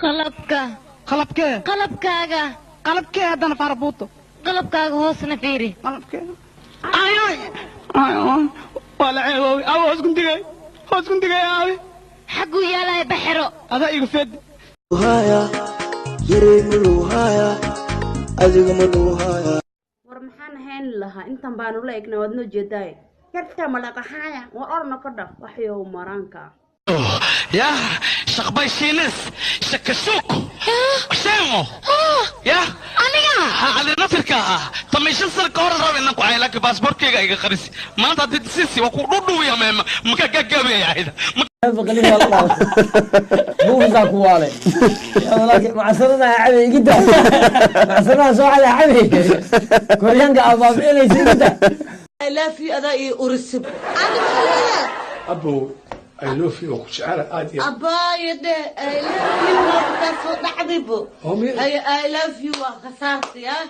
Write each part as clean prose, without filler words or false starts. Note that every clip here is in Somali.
Qalabka. Qalabkee? Qalabkaaga. Qalabkee haddana farabuuto? Qalabkaaga hoosna fiiri. Qalabkee? Ay ay ay, waa la ceeboobay. Aw, hoos kundigay, hoos kundigay aabe. Xagguu yaalaya baxero? Adaa igu fed. War maxaan hayn lahaa? Intan baanu la egnay, waad noo jeedaaye. Yarta malaqaxaaya, war orna ka dhaf waxyow maraanka. Ya shaqbay shiilis shakashuku sheemo ya. Aniga? Adi nafirka ah 15 sano ka hor raba inaan ku caayo, laakiin baasaboorkayga iga qaris. Maanta haddii sisi waa ku dhudhuwiya meema maka gagabeeya ayda. Buufisaa ku waalay macsanada cabe igida, macsanada soo cada cabe, koryaanka aad baabi'inaysa igida. I love you adaa ii urisib. Abow, I love you, waa ku jecela aad iyo Abaayo de, I love you waa kaa soo dhacdaybo. I love you waa khasaartay ah.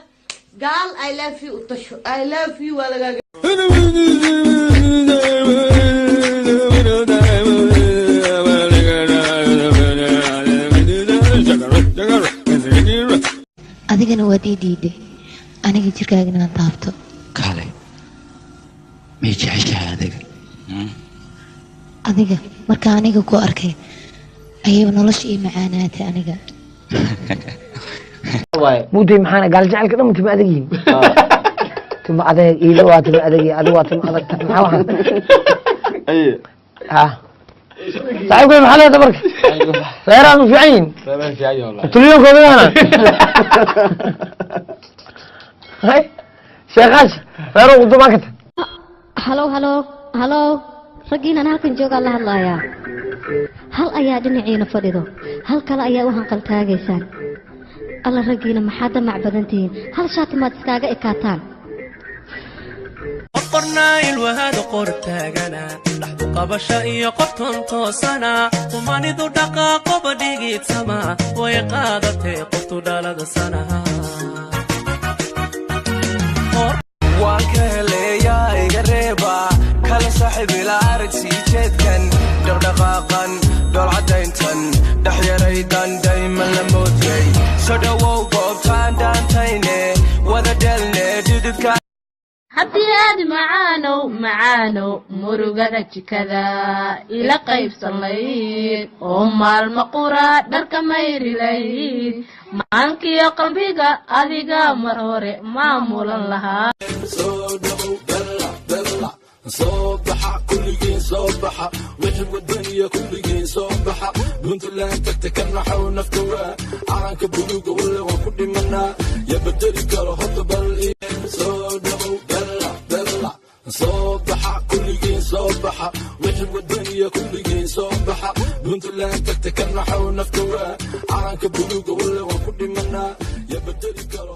Gaal I love you u tasho. I love you waa lagaaga. Adigana waad ii diiday aniga jirkaaga inaan taabto. Kaalay, may jeceshahay adiga? Adiga marka aniga ku arkay ayayba nolosha ii macaanaatay aniga. Mudday maxaana gaal jecelka dhan tima adag yihiin, tima adeeg iida waa tima adag, adi waa tima adag. Maxaa waxaan ha saaxiibkay, maxaa leedahay marka reeraan u fiican yihin tuliyoonkooda? Hay sheekaash, reero udumaan ka ta. Halow halow halow, raggiinaan halkan joogaa la hadlayaa. Hal ayaa dhinaciina fadhido, hal kale ayaa u hanqaltaagaysaan. Alla raggiina, maxaa damac badan tihiin? Hal shaati maad iskaaga ekaataan. Qornaayl wahado qor taagana, dhaxdu qabasha iyo qofton toosana, qumanidu dhaqaaqoba dhigiidsama way qaadatay qoftu dhalada sanaha. Waan ka heleeyaa, iga reeba kala saaxiib ila arag sii jeedkan, dhaqdhaqaaqan, dhoolcadayntan, dhexyaraydan dayman la moodiyey. Soo dhowow goobtaan, dhaantayne wada dhelne dhididka. Haddii aad macaanow macaanow murugada jikada ila qaybsan layd oo maalmo qura dharka mayri layd, maankiyo qalbiga adiga mar hore maamulan lahaa. Soo dhawow bella, bella soo baxa, kulligiin soo baxa, wixii wadaniya kulligiin soo baxa. Puntland tagta ka naxow nafta, waa calanka buluuga, walle waan ku dhimanaa, ya bedeli karo horta bal. Soo dhawow bella, bella soo baxa, kulligiin soo baxa, wixii wadaniya kulligiin soo baxa. Puntland tagta ka naxow nafta, waa calanka buluuga, walle waan ku dhimanaa, ya bedeli karo.